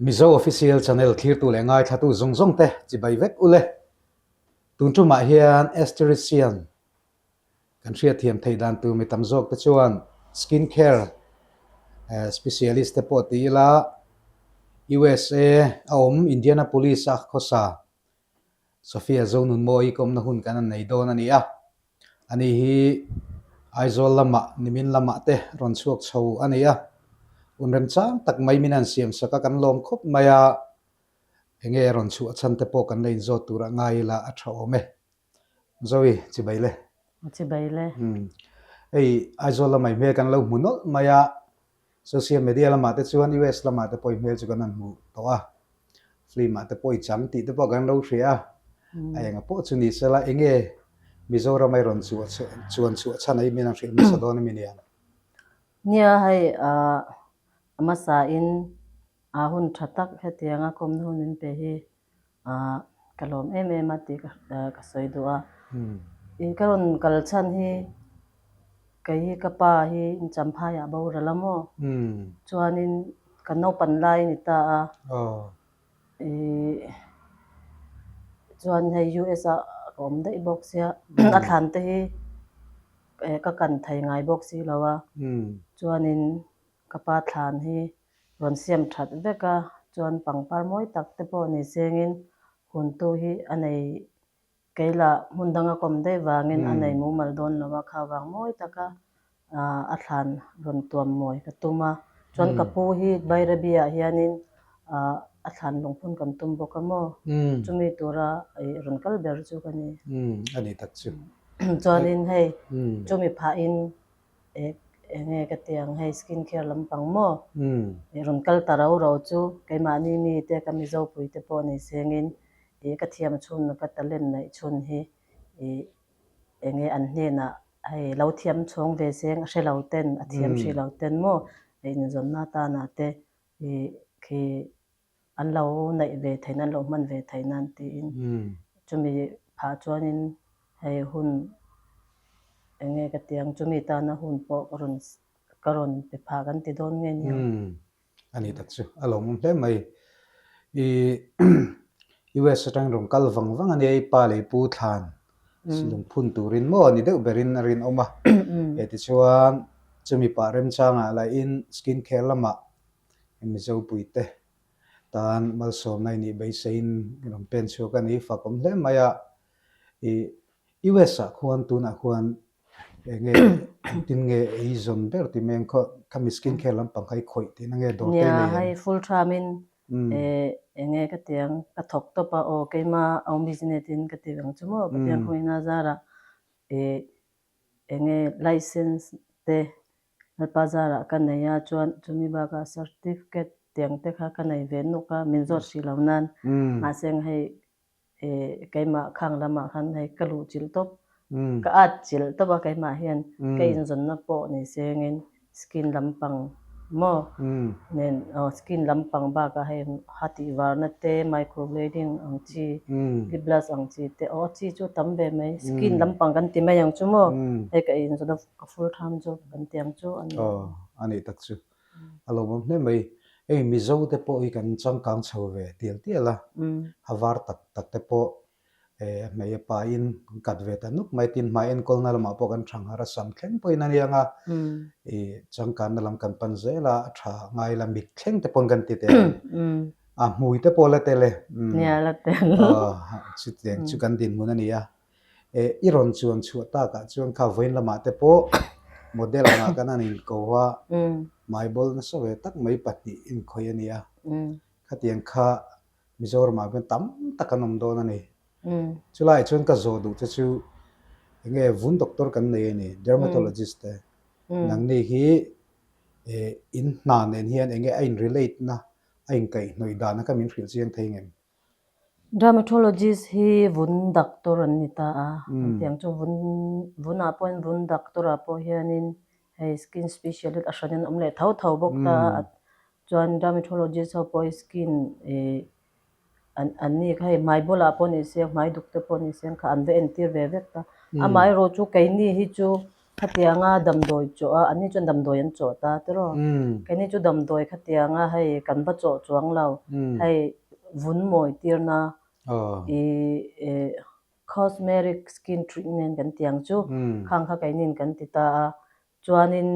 Mizo Official Channel thlirtu leh ngaithlatu zawng zawng te chibai vek ule. Tun tumah hian Estherician kan hriatthiam theih dan tur mi tam zawk te chuan skin care specialist te pawh ti ila USA a awm Indianapolis a khawsa Sophia Zonunmawii kawmna hun kan han nei dawn a ni a. Ani hi Aizawl lamah nimin lamah te rawn chhuak chho a ni a. Hun remchang tak mai min han siam sak a, kan lawm khawp mai a. Enge rawn chhuah chhan te pawh kan la inzawt turah ngai ila a tha awm e. Zoe, chibai le. Chibai le. Hei Aizawl lamah i hmel kan lo hmu nawlh mai a. Social media lamah te chuan US lamah te pawh i hmel chu kan han hmu tawh a, film ah te pawh i chang tih te pawh kan lo hria a, a enga pawh chu ni sela enge Mizoram a i rawn chuan chhuah chhan a i min an hrilh hmasa dawn a mi nia? Nia hei a hmasa in a hun tha tak hetianga kawmna hun min pe hi ka lawm em em a tih ka sawi duh a. I ka rawn kal chhan hi kei hi ka pa hi Champhai ah boral a maw? Chuanin ka naupan lai a ni ta a. I chuan hei US ah ka awm daih bawk sia a thlan te hi ka kan thei ngai bawk si lo a. Chuanin ka pa thlan hi rawn siam that vek a, chuan pangpar mawi tak te pawh ni sengin huntu hi a nei kei lah hmun danga kawm daih vangin a nei mumal dawn lo a, kha vang mawi taka a thlan rawn tuam mawi ka tum a, chuan ka pu hi Bairabi ah hianin a thlan lungphun kan tum bawk a maw, chumi tura rawn kal ber chu ka ni. A ni tak chu. Chuanin hei chumi phahin Enge ka ti ang hei skin care lampang maw? I rawn kal ta rau rau chu keimahni mi te ka Mizo pui te pawh ni sengin i ka thiam chhun ka talent neih chhun hi i enge an hnenah hei lo thiam chhawng ve seng a hre lo ten a thiam hrih lo ten maw inzawnna tanah te i khi An lo neih ve theih nan, an lo hman ve theih nan tiin chumi phah chuanin hei hun eng nge ka ti ang, chumi tana hun pawh ka rawn ka rawn pe phah kan ti dawn nge nia. A ni tak chu, a lawmawm hle mai. I US atangin rawn kal vang vang a nia, i pa leh i pu thlan lungphun turin maw ni deuh berin a rinawm a. Tichuan chumi pah remchangah lahin skin care lamah Mizo puite tan malsawmna i nih beiseiin i rawn pen chhuak a ni. Fak awm hle mai a. I US ah khuan tunah khuan eng nge engtin nge ei zawn ber ti mai ang khaw khami skin care lampang kha i khawih tihna nge dawr te i Nia nei em? hei full thamin eng nge ka ti ang ka thawk tawp a aw keima awm business in ka ti ang chu maw Pathian khawngaihna zarah eng nge license te Lalpa zarah ka nei a, chuan chumi bakah certificate tiang te kha ka nei ve nuk a, min zawt hrih lo nan. Mahse hei keimah khang lamah khan hei ka luh chilh tawp, ka at chilh tawp a keimah hian ka inzawnna pawh ni sengin skin lampang maw nen aw skin lampang bakah hei ha tih varna te microblading ang chi lip gloss ang chi te aw a chi chu tam ve mai skin lampang kan ti mai ang chu maw hei ka inzawn a. Ka full time job kan ti ang chu a ni. Aw, a nih tak chu. A lawmawm hle mai. Hei Mizo te pawh hi kan changkang chho ve tial tial a, a var tak tak te pawh eh hmei a pain kan kat ve ta nuk mai. Tin, hmai enkawlna lamah pawh kan thangharh a, sam thleng pawhin a nia nga, ih changkanna lam kan pan zel a, a tha ngai la, mit thleng te pawn kan ti tel ang. A hmui te pawh la tel e. Nia la tel. Aw, chutiang chu kan dinhmun a ni a. I rawn chuan chhuah takah chuan kha vawiin lamah te pawh model angah kan han inko a, hmaibawl nasa ve tak mai pahnih inkhawih a ni a. Khatiang kha Mizoramah hian tam tak an awm dawn a ni. Chulaiah chuan ka zawh duh te chu eng nge vun doctor kan nei a ni, dermatologist te. Nangni hi in hna nen hian eng nge a in relate na, a inkaihhnawih dan a kha min hrilh chiang thei ngem? Dermatologist hi vun doctor an ni ta a, hetiang chu vun vunah pawhin vun doctor ah pawh hianin hei skin specialist a hranin an awm leh tho tho bawk ta a, chuan dermatologist ho pawh hi skin ih an an ni kha hei hmai bulah pawh ni se hmai duk te pawh ni se kha an va entir ve vek ta, amaherawhchu keini hi chu. Khatianga damdawi chawh a, anni chuan damdawi an chawh ta tiraw? Keini chu damdawi khatianga hei kan va chawh chuang lo, hei vun mawi tirna ih cosmetic skin treatment kan tih ang chu khang kha keinin kan ti ta a, chuanin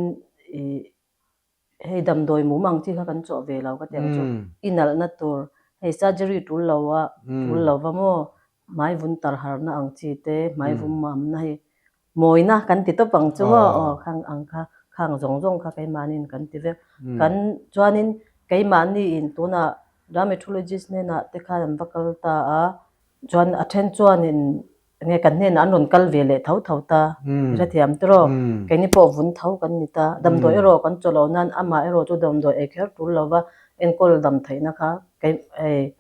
ih Hei damdawi mum ang chi kha kan chawh ve lo ka ti ang chu. I nalhna tur hei surgery tul lo a, tul lo va maw hmai vun tar harna ang chi te, hmai vun mamna hei mawina kan ti tawp ang chu maw aw khang ang kha khang zawng zawng kha keimahniin kan ti vek. Kan chuanin keimahniin tunah dermatologist hnenah te khan an va kal ta a, chuan a then chuanin Enge kan hnenah an rawn kal ve leh tho tho ta, i hrethiam tiraw? Keini pawh vun tho kan ni ta. Damdawi erawh kan chaw lo nan amah erawh chu damdawi ei kher tul lova enkawl dam theihna kha kei hei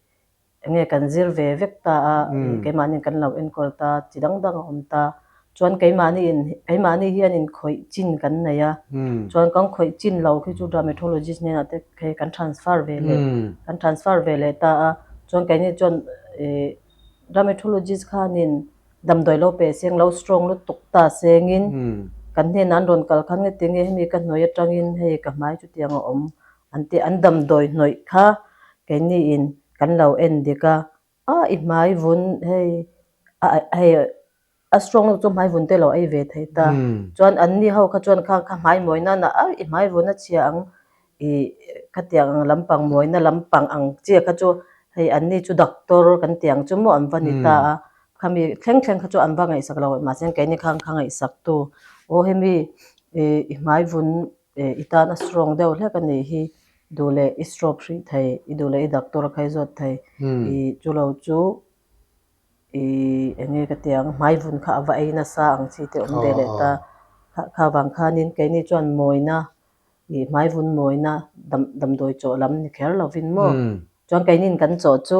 enge kan zir ve vek ta a, keimahniin kan lo enkawl ta, chi dang dang a awm ta. Chuan keimahniin keimahni hianin khawih chin kan nei a, chuan kan khawih chin lo khi chu dermatologist hnenah te hei kan transfer ve leh kan transfer ve leh ta a, chuan keini chuan ih Dermatologist khanin damdawi lo pe seng lo strong lutuk ta sengin kan hnenah an rawn kal khan nge tinge hemi ka hnawih atangin hei ka hmai chutiang a awm an ti an damdawi hnawih kha keiniin kan lo en dik a a i hmai vun hei a hei A strong lutuk chu hmai vun te lo ei ve thei ta. Chuan anni ho kha chuan kha kha hmai mawi nana a i hmai vun a chhia ang i khatiang ang lampang mawina lampang ang chiah kha chu hei anni chu doctor kan tih ang chu maw an va ni ta a. Khami thleng thleng kha chu an va ngaihsak lo mahse keini khan kha ngaihsak tu aw hemi i hmai vun i tan a strong deuh hlek a nih hi duh leh i stroke hrih thei i duh leh i doctor a khai zawt thei i chulo chu Ih enge ka ti ang, hmai vun kha a va ei nasa ang chi te awm ve leh ta. Kha vang khanin keini chuan mawina, ih hmai vun mawina dam damdawi chawh lam ni kher lovin maw? Chuan keinin kan chawh chu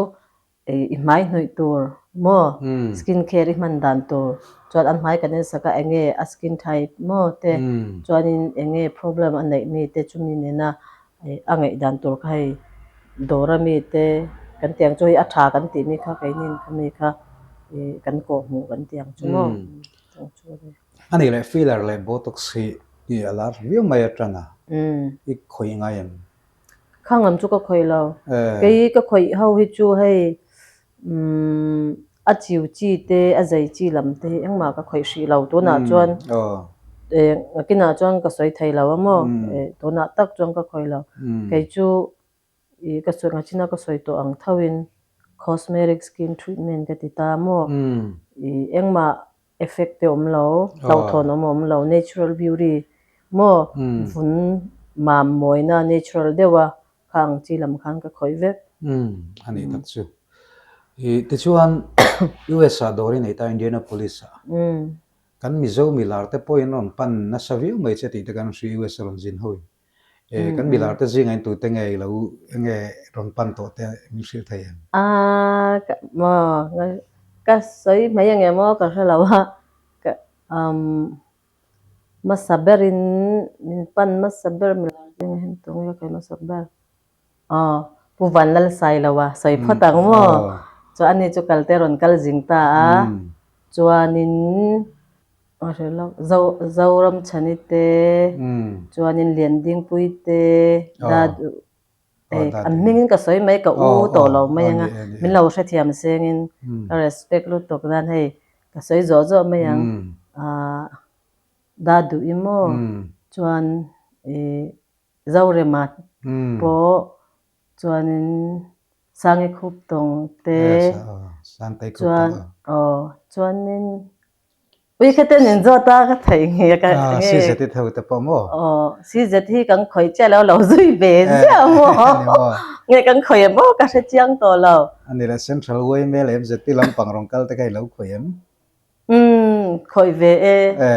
ih i hmai hnawih tur maw? Skin care i hman dan tur chuan an hmai kan ensak a enge a skin type maw te chuanin enge problem a neih mi te chumi nena A ngaihdan tur kha hei dawr ami te kan tih ang chu hei a tha kan tih mi kha keinin khami kha ih kan kawh hmuh kan tih ang chu maw chung chu a ni. A nih leh filler leh botox hi i a lar viau mai atang a i khawih ngai em? Khang lam chu ka khawih lo. Kei ka khawih ho hi chu hei Umm a chiu chi te a zei chi lam te hi engmah ka khawih hrih lo tunah chuan eh ngakinah chuan ka sawi thei lo a maw eh tunah tak chuan ka khawih lo kei chu ih ka sawi ngachina ka sawi tawh ang tho in cosmetic skin treatment ka ti ta maw ih engmah effect te awm lo hlauhthawn awm a awm lo natural beauty maw vun mam mawina natural deuh a Kha ang chi lam khan ka khawih vek. Umm, a nih tak chu. I tichuan US ah dawr i nei ta Indianapolis ah. Umm. Kan Mizo milar te pawhin rawn pan nasa viau mai che tih te kan hria US a rawn zin ho in. E kan milar te zingah in tute nge i lo enge rawn pan tawh te min hrilh thei em? A ka maw ka sawi mai ange maw ka hre lo a ka umm Hmasa berin min pan hmasa ber milar zingah hian tunge ka kai hmasa ber? Aw, Pu Vanlal Sailoa sawi phawt ang maw? Chuan ani chu kalte rawn kal zing ta a, chuanin a hre lawk Zo Zoramchhani te, chuanin Liandingpui te, Daduh An hmingin ka sawi mai ka u tawh lo mai ang a, min lo hrethiam sengin ka respect lutuk nan hei ka sawi zawh zawh mai ang. Aah da duh i maw chuan ih Zorema pawh chuanin Sangi khup tawng te chuan aw chuanin Ui kha ten in zawt a ka theih nge ka nge. CZ i tho te pawh maw? Aw CZ hi kan khawih chiah lo lo zui ve ziah maw? Nge kan khawih em aw ka hre chiang tawh lo. Ani leh Central YMA leh MZP lampang rawn kal te kha i lo khawih em? Umm khawih ve e. E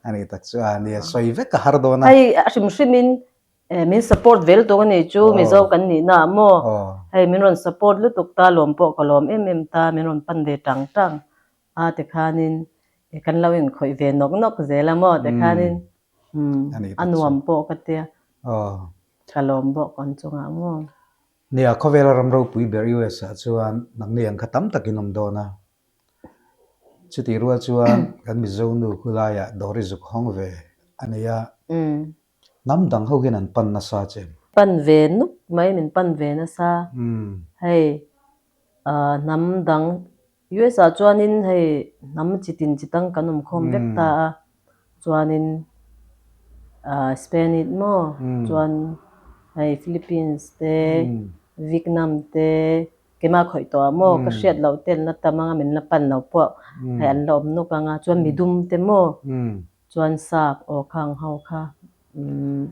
ani tak chu a nia sawi vek a har dawn a. Hei a hrim hrim in min support vel tuk ani chu Mizo kan nih na maw? Hei min rawn support lutuk ta lawm pawh ka lawm em em ta min rawn pan ve tang tang. A tikhanin kan lo inkhawih ve nawk nawk zel a maw tikhanin umm a nuam pawh ka tia ka lawm bawk an chungah maw. Nia, khawvela ram ropui ber US ah chuan nangni ang kha tam takin awm dawn a. Chutih rual chuan kan Mizo nu khulaiah dawr i zuk hawng ve a nei a. Hnam dang ho hian an pan nasa che. Pan ve nuk mai min pan ve nasa. Hei hnam dang US ah chuanin hei hnam chi tin chi tang kan awm khawm vek ta a. Chuanin Spanish maw chuan hei Philippines te Vietnam te Keimah khawih tawh ah maw ka hriat loh te an la tam anga min la pan lo pawh hei an la awm nuk anga chuan midum te maw chuan sap aw khang ho kha umm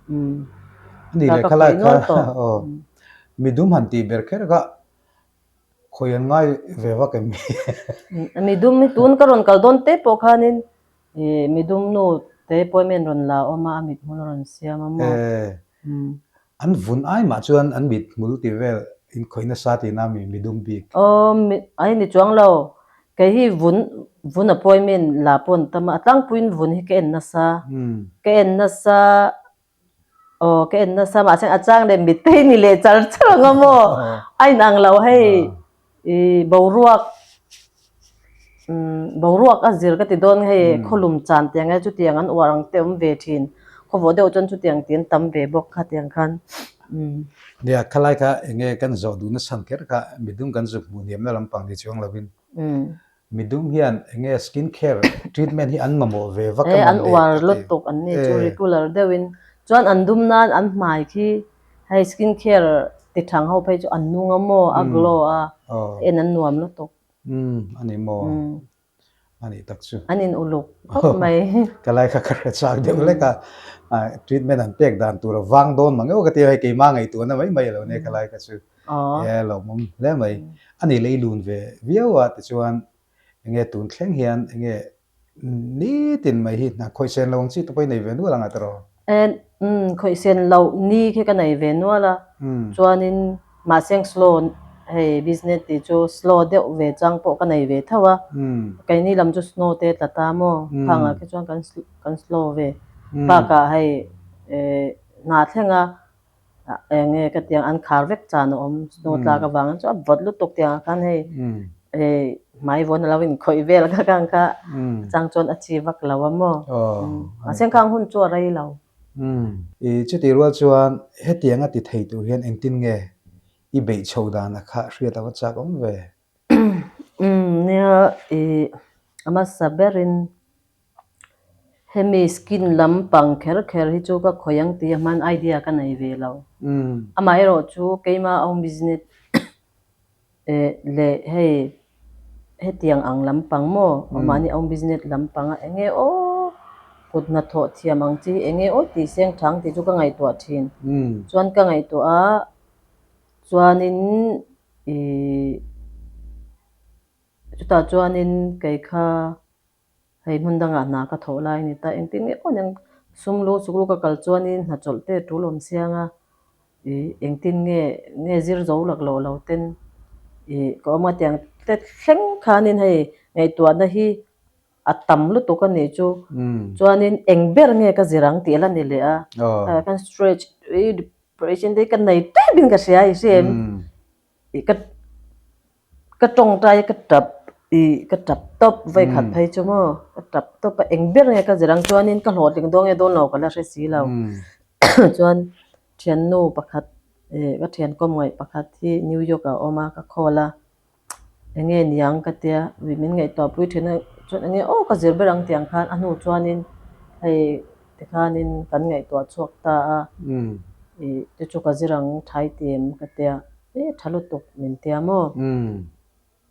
umm Ani leh kha lai kha aw midum han tih ber kher kha khawi an ngai ve vak em mi? Midum hi tun ka rawn kal dawn te pawh khanin ih midum nu te appointment rawn la awm a a mithmul a rawn siam a maw. An vun ai mah chuan an mithmul ti vel in khawih nasa tihna mi midum bik. Aw ai ni chuang lo. Kei hi vun vun appointment la pawh an tam a, a tlangpuiin vun hi ka en nasa. Ka en nasa aw ka en nasa mahse a chang leh mit te hi ni leh char char ang a maw a inang lo hei. I boruak umm boruak a zir ka ti dawn hei khawlum chan tiang e chutiang an uar ang te awm ve thin khawvawh deuh chuan chutiang tih an tam ve bawk kha tiang khan umm. Nia khalai kha enge kan zawh duhna chhan kher kha midum kan zuk hmuh hniamna lampang ni chuang lovin midum hian enge skin care treatment hi an mamawh ve vak a mawn le ka ti. An uar lutuk an ni chu regular deuhin chuan an dum nan an hmai khi Hei skin care ti thang ho phei chu an nung a maw, a glow a, en an nuam lutuk. Umm a ni maw? A nih tak chu. An in uluk khawp mai. Ka lai kha ka hre chak deuh lek a, treatment an pek dan tur a vang dawn mang emaw ka ti a, hei keimah ngaihtuahna mai mai a lo nia ka lai kha chu. E lawmawm hle mai. A nih lei lun ve viau a tichuan enge tun thleng hian enge Nitin mai hi hna khawihsen lo ang chi te pawh i nei ve nual ang a tiraw? Umm khawihsen loh ni khi ka nei ve nual a, chuanin mahse slow hei business tih chu slow deuh ve chang pawh ka nei ve tho a, keini lam chu snow te tla ta maw khangah khi chuan kan slow ve bakah hei hna thleng a Eng nge ka tiang an khar vek chan a awm snow tlak avangin chu a vawt lutuk tiang ah khan hei hmai vawn a lo inkhawih vel kha kang kha a chang chuan a chi vak lo a maw mahse khang hun chu a rei lo. I chutih rual chuan hetiang a ti thei tur hian engtin nge i beih chho dan a kha hriat a va chak awm ve? Nia i a hmasa berin Hemi skin lampang kher kher hi chu ka khawih ang tih a hman idea ka nei ve lo. Amaherawhchu keimah a awm business leh hei hetiang ang lampang maw mahni a awm business lampang a enge aw kut hnathawh thiam ang chi hi enge aw tih seng thang tih chu ka ngaihtuah thin. Chuan ka ngaihtuah a chuanin ih chutah chuanin kei kha Hei hmun dangah hna ka thawh lai a ni ta. Engtin nge pawh nen sum lu suklu ka kal chuanin hna chawlh te tul awm siang a, ih engtin nge nge zir zo lak loh lo ten ih ka awm a tiang te thleng khanin hei ngaihtuahna hi a tam lutuk a nih chu. Chuanin eng ber nge ka zir ang tih a la ni leh a, kan stretch depression te hi ka nei tep in ka hria i hria em? Ih ka. Ka tawngtai ka tap ih ka tap tawp vawi khat phei chu maw ka tap tawp a eng ber nge ka zir ang chuanin ka hlawhtling dawn nge dawn lo ka la hre si lo chuan thiannu pakhat ih ka thian kawm ngaih pakhat hi New York ah a awm a ka call a eng nge niang ka tia min ngaihtuah pui thin a chuan eng nge aw ka zir ber ang tiang khan a hnu chuanin hei tikhanin kan ngaihtuah chhuak ta a ih te chu ka zir ang thai ti em ka tia. E tha lutuk min tia maw?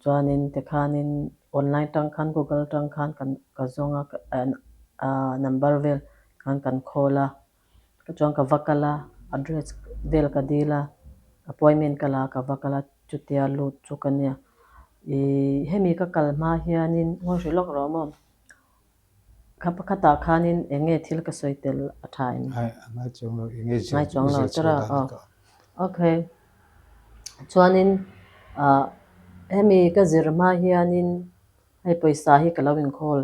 Chuanin tikhanin online tang khan google tang khan kan ka zawng a a number vel khan kan call a chuan ka va kal a address vel ka dil a appointment ka la a ka va kal a chutia lut chu ka nia ih hemi ka kal hma hianin ngawi hrih lawk rawh maw? Kha pakhatah khanin eng nge thil ka sawi tel a tha em? Ngai chuang lo, eng nge zir Ngai chuang lo, tara aw. Okay. Chuanin ah hemi ka zir hma hianin hei pawisa hi ka lo inkhawl.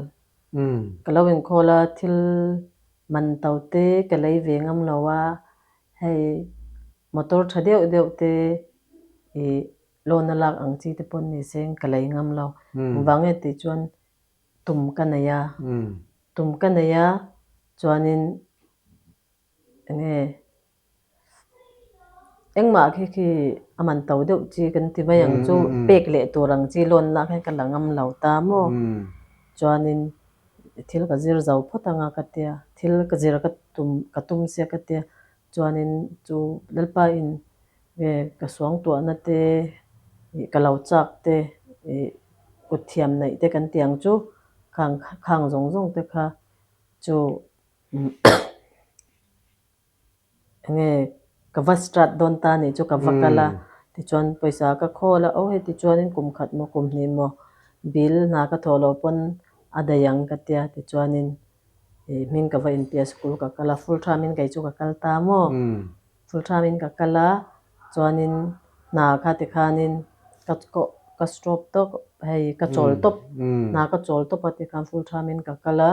Ka lo inkhawl a, thil man to te ka lei ve ngam lo a, hei motor tha deuh deuh te ih. Loan a lak ang chi te pawn ni se ka lei ngam lo. Engvang nge tih chuan tum ka nei a, tum ka nei a chuanin enge engmah khi khi a man to deuh chi kan ti mai ang chu pek leh tur ang chi loan lak hi ka la ngam lo ta maw chuanin thil ka zir zo phawt anga ka tia thil ka zir ka tum ka tum sia ka tia Chuanin chu Lalpa in ka suangtuahna te ih ka lo chak te ih kut thiam neih te kan tih ang chu khang khang zawng zawng te kha chu enge ka va start dawn ta nih chu ka va kal a tichuan pawisa ka khawl a aw hei tichuanin kum khat maw kum hnih maw bill hna ka thawh loh pawn a daih ang ka tia tichuanin Ih hming ka va inpia school ka kal a, full term in kei chu ka kal ta maw? Full term in ka kal a, chuanin hna kha tikhanin ka ka stop tawp hei ka chawl tawp, hna ka chawl tawp a tikhan full term in ka kal a,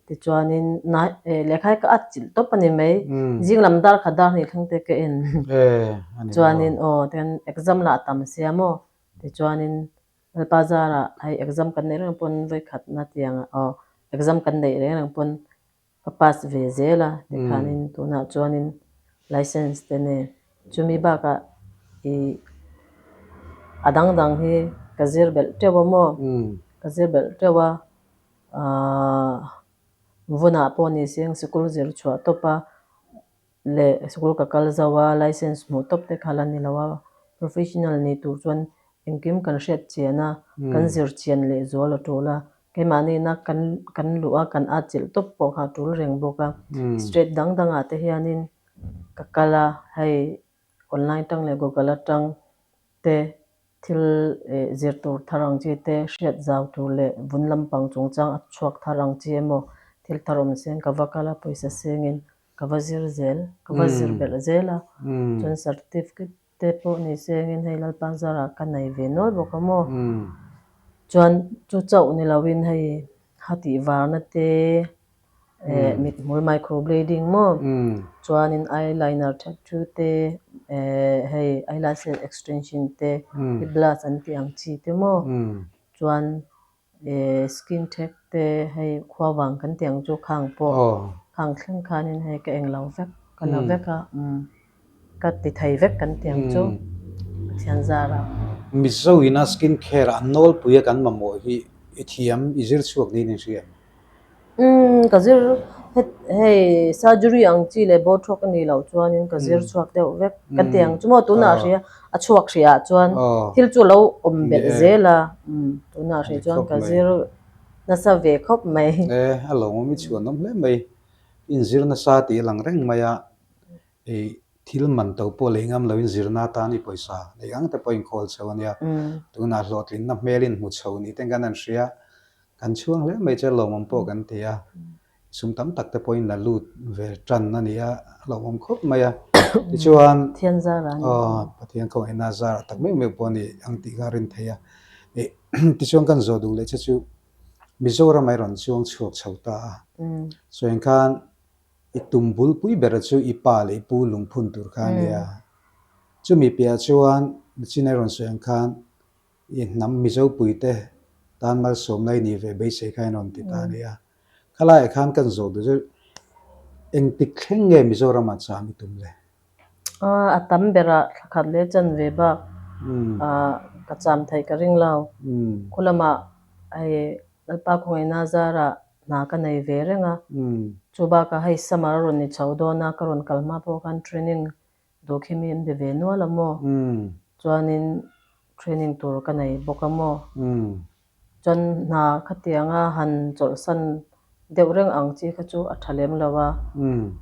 tichuanin hna eh lehkha hi ka at chilh tawp a ni mai, zing lam dar khat dar hnih thleng te ka en, chuanin aw tikhan exam lah a tam sia maw, tichuanin Lalpa zarah hei exam kan neih reng pawn vawikhatna tiangah aw exam kan neih reng reng pawn ka pass ve zel a tikhanin tunah chuanin license te nen chumi bakah ih a dang dang hi ka zir belh teuh a maw ka zir belh teuh a ahh vunah pawh ni seng sikul zir chhuah tawp a. Leh sikul ka kal zo a, license hmuh tawp te kha la ni lo a, professional ni tur chuan engkim kan hriat chian a, kan zir chian leh zual a tul a, keimahni na kan kan luh a, kan at chilh tawp pawh kha a tul reng bawk a, state dang dangah te hianin ka kal a, hei online tang leh google atang te thil zir tur thar ang chi te, hriat zau tur leh vun lampang chungchang a chhuak thar ang chi emaw thil thar awm seng ka va kal a, pawisa sengin Ka va zir zel, ka va zir belh zel a, chuan certificate te pawh ni sengin hei Lalpa zarah ka nei ve nual bawk a maw. Chuan chu chauh ni loin hei ha tih varna te eh mithmul microblading maw, chuanin eyeliner tattoo te eh hei eyelashes extension te, eyebrows an tih ang chi te maw, chuan Skin tag te hei khua vang kan tih ang chu khang pawh khang thleng khanin hei ka eng lo vek ka la vek a ka ti thei vek kan tih ang chu Pathian zar a. Mizo ina skin care an nawlpui a kan mamawh hi i thiam i zir chhuak niin in hria em? Umm ka zir hei surgery ang chi leh bothawk a nih loh chuanin ka zir chhuak deuh vek ka ti ang chu maw tunah hria a chhuak hriah chuan thil chu a lo awm belh zel a umm tunah hrih chuan ka zir nasa ve khawp mai. E a lawmawm i chhuan awm hle mai inzir nasa tih a lang reng mai a i thil man to pawh lei ngam loin zirna atan i pawisa neih ang te pawh inkhawl chho a nia tunah hlawhtlinna hmelin hmu chho ni ten kan han hria. Kan chhuang hle mai che lawmawm pawh kan ti a, sum tam tak te pawhin la lut ve tan a ni a, lawmawm khawp mai a. Tichuan, Pathian zar a ni. Aw, Pathian khawngaihna zar a tak meuh meuh pawh a ni ang tih kha a rin theih a. Tichuan kan zawh duh leh che chu Mizoram a i rawn chuang chhuak chho ta a, sawi ang khan i tum bulpui ber chu i pa leh i pu lungphun tur kha a ni a. Chumi piahah chuan Chin a i rawn sawi ang khan I hnam Mizopuite tan malsawmna i nih ve beisei kha in rawn ti ta a ni a. Khalaiah khan kan zawh duh chu engtik thleng nge Mizoramah cham i tum le? A tam berah thla khat leh chan ve bak ka cham theih ka ring lo. Khu lamah hei Lalpa khawngaihna zarah hna ka nei ve reng a. Chu bakah hei summer a rawn ni chho dawn a, ka rawn kal hma pawh khan training Duh khi mi an be ve nual a maw? Chuanin training tur ka nei bawk a maw? Chuan hna khatianga han chawlhsan deuh reng ang chi kha chu a tha lem lo a.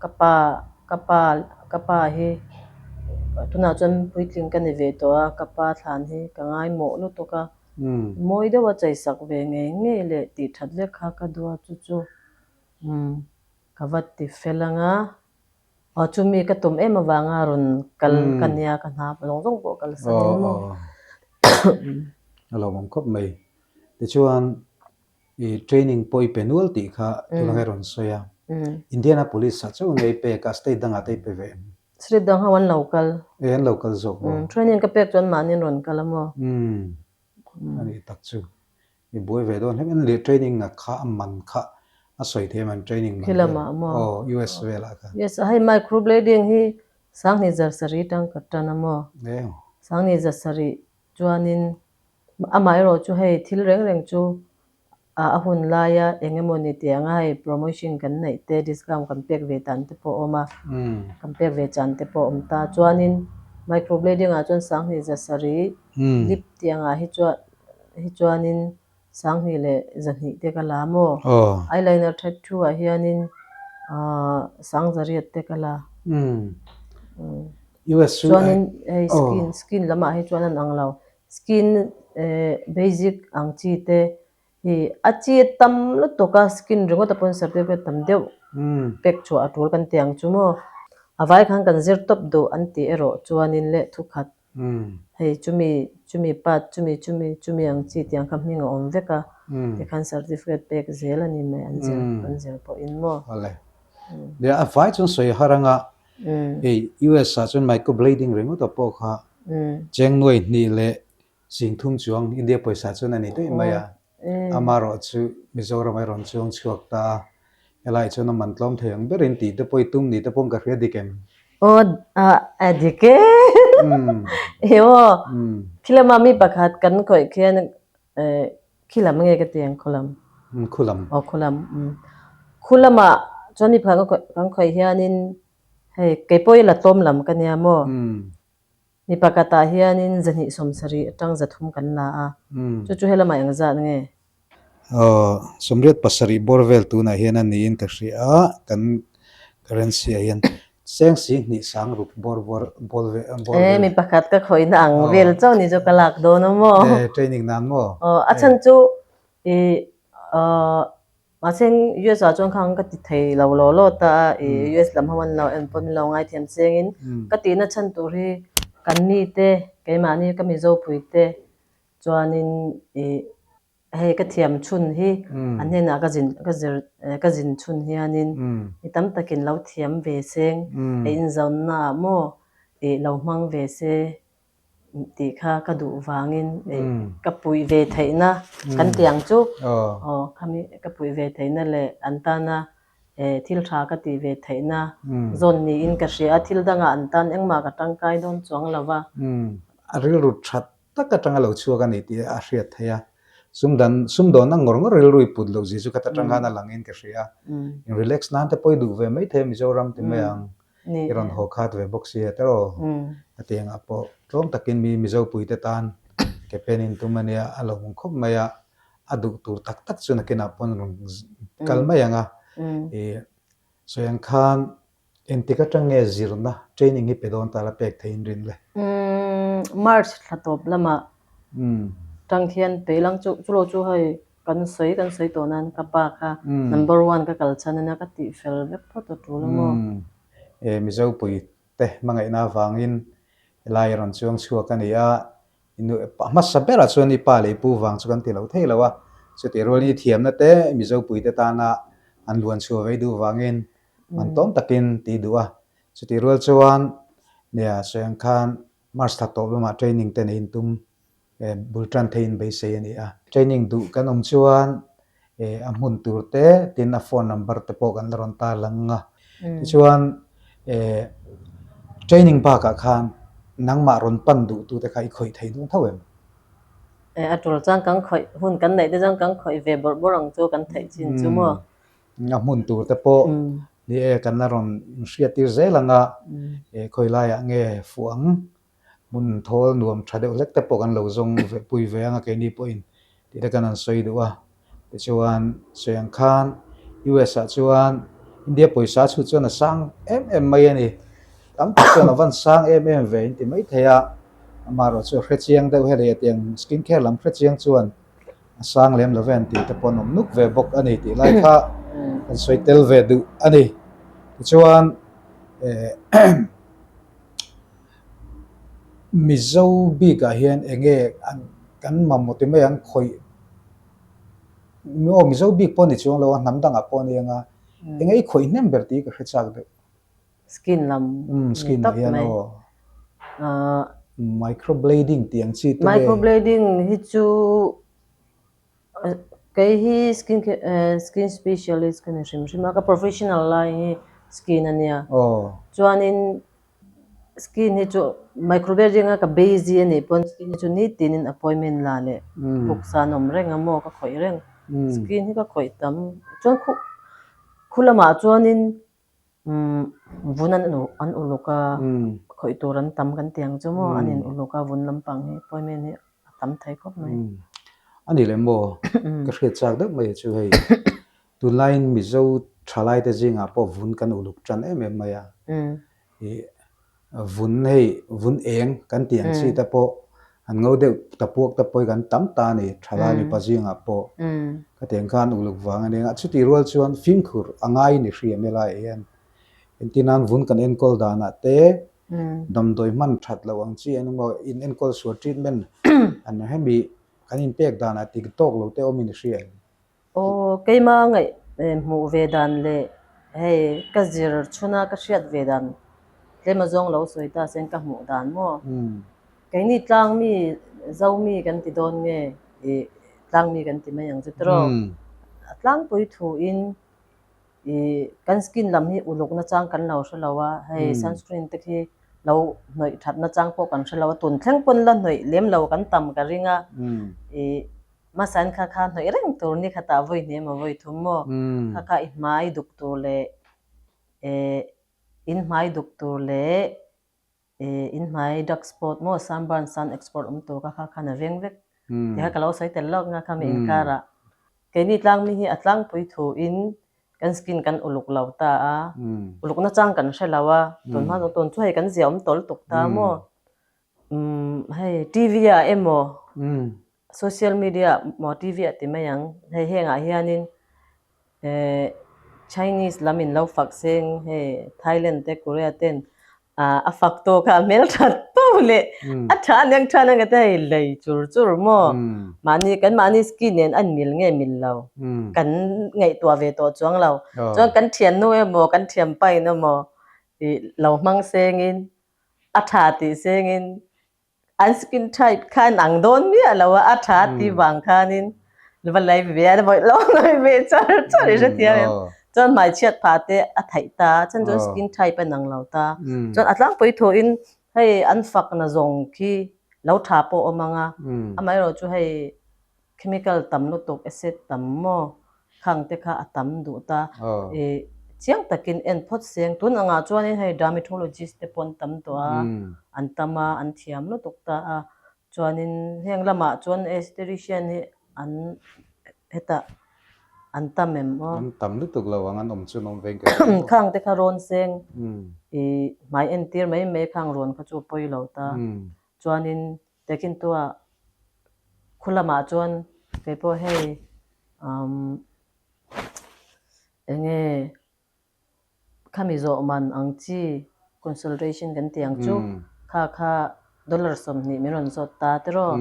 Ka pa ka pa ka pa hi tunah chuan puitling ka ni ve tawh a, ka pa thlan hi ka ngaimawh lutuk a. Mawi deuha cheisak ve ngei ngei leh tih that vek kha ka duh a, chu chu ka va ti fel ang a. Aw chumi ka tum em avanga rawn kal ka nia ka hna zawng zawng pawh kal san in maw. A lawmawm khawp mai. Tichuan i training pawh i pe nual tih kha tunah kha i rawn sawi a. Indianapolis ah chauh nge i pek a state dangah te i pe ve em? Street dang ho an lo kal. E an lo kal zawk maw? Training ka pek chuan mahni an rawn kal a maw? Umm a nih tak chu. I buai ve dawn hlek an training na kha a man kha a sawi thei em an training man vel? Khilamah maw? Aw US velah khan. Yes a hei microblading hi Sanghnih zar sarih tang ka tan a maw? E. Sanghnih zar sarih chuanin amaherawh chu hei thil reng reng chu a hun laia eng emaw ni tih anga hei promotion kan neih te discount kan pek ve dan te pawh a awm a, kan pek ve chan te pawh a awm ta. Chuanin microblading ah chuan Sanghnih za sarih lip tih angah hi chuan hi chuanin Sanghnih leh zahnih te ka la maw? Eyeliner tattoo ah hianin Sangzariat te ka la. Chuanin hei skin skin lamah hi chuan an ang lo. Skin basic ang chi te hi a chi tam lutuk a skin ringawt a pawn certificate tam deuh pek chhuah a tul kan ti ang chu maw? A vai khan kan zir tawp duh an tih erawh chuanin leh thukhat Hei chumi chumi part chumi chumi chumi ang chi tiang kha hming a awm vek a, tikhan certificate pek zel a ni mai an zir an zir pawhin maw. Awle. Nia a vai chuan sawi har anga hei US ah chuan microblading ringawt ah pawh kha cheng nuai hnih leh sing thum chuang India pawisa chuan a ni daih mai a. Amaherawh chu Mizoram a rawn chuang chhuak ta a, helai chuan a man tlawm thei ang berin tih te pawh i tum ni te pawh ka hria dik em? Aw a dik e. E aw khilama mi pakhat kan khawih khian khilam nge ka ti ang khulam? Khulam. Aw khulam. Khulamah chuan mi pakhat kan khawih hianin hei keipawh i la tlawm lam ka nia maw? Mi pakhatah hianin zahnih sawmsarih atang zathum kan la a, chu chu helamah eng zat nge? Aw, sawmriat pasarih bawr vel tunah hian a niin ka hria a, kan currency ah hian cheng si hnih sang ruk bawr bawr bawr vel bawr vel. E, mi pakhat ka khawihna ang vel chauh ni chu ka lak dawn a maw? E, training nan maw? Aw, a chhan chu i aw Mahse US ah chuan khang ka ti thei lo law law ta a, i US lam ho an lo en pawh min lo ngaithiam chengin ka tihna chhan tur hi kan mite keimahni ka Mizopui te chuanin i hei ka thiam chhun hi an hnenah ka zin ka zir ka zin chhun hianin mi tam takin lo thiam ve seng hei inzawnna ah maw i lo hmang ve se tih kha ka duh vangin ka puih ve theihna kan ti ang chu aw khami ka puih ve theihna leh an tana thil tha ka tih ve theihna zawn niin ka hria a, thil dangah an tan engmah ka tangkai dawn chuang lo va. A rilru that tak atanga lo chhuak a ni tih a hriat theih a, sumdan sumdawnna ngawr ngawr rilru i put loh zia chu ka ta tang khan a langin ka hria a, in relax nan te pawh i duh ve maithei a Mizoram ti mai ang. I rawn haw khat ve bawk sia tiraw? A tiangah pawh tlawm takin mi Mizopuite tan ke pen in tum a nia, a lo hmung khawp mai a, a duh tur tak tak chu nakinah pawn rawn kal mai ang a. I sawi ang khan engtik atang nge zirna training hi pe dawn ta la pek theihin rin le? March thla tawp lamah tang khian pe lang chu chulo chu hei Kan sawi kan sawi tawh nan ka pa kha number one ka kal chhan ania ka tih fel vek phawt a tul a maw? E Mizopui te hmangaihna avangin helai a rawn chuang chhuak a ni a, i nu hmasa berah chuan i pa leh i pu vang chu kan ti lo thei lo a, chutih rualin i thiamna te Mizopui te tana an luan chhuah vei duh vangin man tawm takin ti duh a, chutih rual chuan nia sawi ang khan March thla tawp lamah training te neiin tum bul tan theiin beisei a ni a. Training duh kan awm chuan a hmun tur te tin a phone number te pawh kan la rawn tar lang a. Tichuan training bakah khan nangmah rawn pan duh tu te kha i khawih thei dawn tho em? A tul chuan kan khawih hun kan neih te chuan kan khawih ve bawrh bawrh ang chu kan theih chin chu maw? A hmun tur te pawh ni e kan la rawn hriat tir zel ang a, khawi laiah nge fuh ang Hmun thawl nuam tha deuh hlek te pawh kan lo zawng ve pui ve ang a keini pawhin tih te kan han sawi duh a. Tichuan sawi ang khan US ah chuan India pawisa chhut chuan a sang em em mai a ni. Tam tak chuan a van sang em em ve in ti mai thei a. Amaherawh chu a hre chiang deuh helei a tiang skin care lam hre chiang chuan a sang lem lo ve an tih te pawh an awm nuk ve bawk a ni tih lai kha kan sawi tel ve duh a ni. Tichuan eh Mizo bikah hian eng nge an kan mamawh ti mai ang khawih aw Mizo bik pawh a ni chuang lo a hnam dangah pawh a ni ang a eng nge i khawih hnem ber tih ka hre chak deuh. Skin lam ni tawp mai. Microblading tih ang chi te nge? Microblading hi chu kei hi skin skin specialist ka ni hrim hrim a, ka professional lai hi skin a nia. Chuanin skin hi chu microblading a ka busy a nih pawn skin hi chu nitinin appointment la leh book sa an awm reng a maw ka khawih reng. Skin hi ka khawih tam. Chuan khu lamah chuanin Vun an an uluk a, khawih tur an tam kan ti ang chu maw, an in uluk a vun lampang hi appointment hi a tam thei khawp mai. A ni leh maw, ka hriat chak deuh mai chu hei tunlaiin Mizo thalai te zingah pawh vun kan uluk tan em em mai a, ih Vun hei vun eng kan tih ang chi te pawh an ngo deuh ta puak te pawh hi kan tam ta a ni thalai mipa zingah pawh ka tiang khan uluk vang a ni a chutih rual chuan fimkhur a ngai ni hriam e laiah hian engtin nan vun kan enkawl danah te damdawi hman that loh ang chi engemaw in enkawl sual treatment an hemi kan inpek danah tik tawk lo te awmin i hria em? Aw, keima ngaih hmuh ve dan leh hei ka zir chhuna ka hriat ve dan tlem azawng lo sawi ta sen ka hmuh dan maw? Keini tlangmi Zomi kan ti dawn nge ih tlangmi kan ti mai ang chu tiraw? A tlangpui thuin ih kan skin lam hi uluk nachang kan lo hre lo a, hei sunscreen te khi lo hnawih that nachang pawh kan hre lo a, tun thleng pawn la hnawih lem lo kan tam ka ring a ih Hmasain kha kha hnawih reng tur ni khatah vawi hnih emaw vawi thum maw kha kha i hmai duk tur leh eh in hmai duk tur leh eh in hmai dark spot maw sunburn sun export awm tur kha kha khan a veng vek ti kha ka lo sawi tel lawk nga khami inkarah keini tlangmi hi a tlangpui thu in kan skin kan uluk lo ta a uluk nachang kan hre lo a tun hma tun chu hei kan zia awm tawl tuk ta maw umm hei T_V ah emaw Social media maw TV ah ti mai ang hei hengah hianin eh Chinese lam in lo fak seng hei Thailand te Korea ten ah a fak tawk a hmelthat pauh leh a tha aniang tha aniang te hei lei chur chur maw mahni kan mahni skin nen a mil nge mil lo kan ngaihtuah ve tawh chuang lo chuan kan thiannu emaw kan thianpa in emaw ih lo hmang sengin a tha tih sengin An skin type kha an ang dawn miah lo a, a tha ti vang khanin va lei ve a, vawi lo lei ve char char i hrethiam em. Chuan hmaichhiat phah te a theih ta, chuan chuan skin type an ang lo ta. Chuan a tlangpui thuin hei an fakna zawng khi lo tha pawh awm ang a, amaherawhchu chu hei Chemical tam lutuk, acid tam maw khang te kha a tam duh ta. I chiang takin en phawt seng. Tun angah chuanin hei dermatologist te pawh an tam tawh a, an tam a, an thiam lutuk ta a. Chuanin heng lamah chuan esthetician hi an hetah an tam em aw? An tam lutuk lo ang, an awm chu an awm veng ka hria maw? Khang te kha rawn seng, i hmai entir mai mai khang rawn kha chu a pawi lo ta. Chuanin Tehkhin tua khu lamah chuan kei pawh hei umm eng nge khami zawh man ang chi consultation kan tih ang chu kha kha dollar 20 min rawn zawt ta tiraw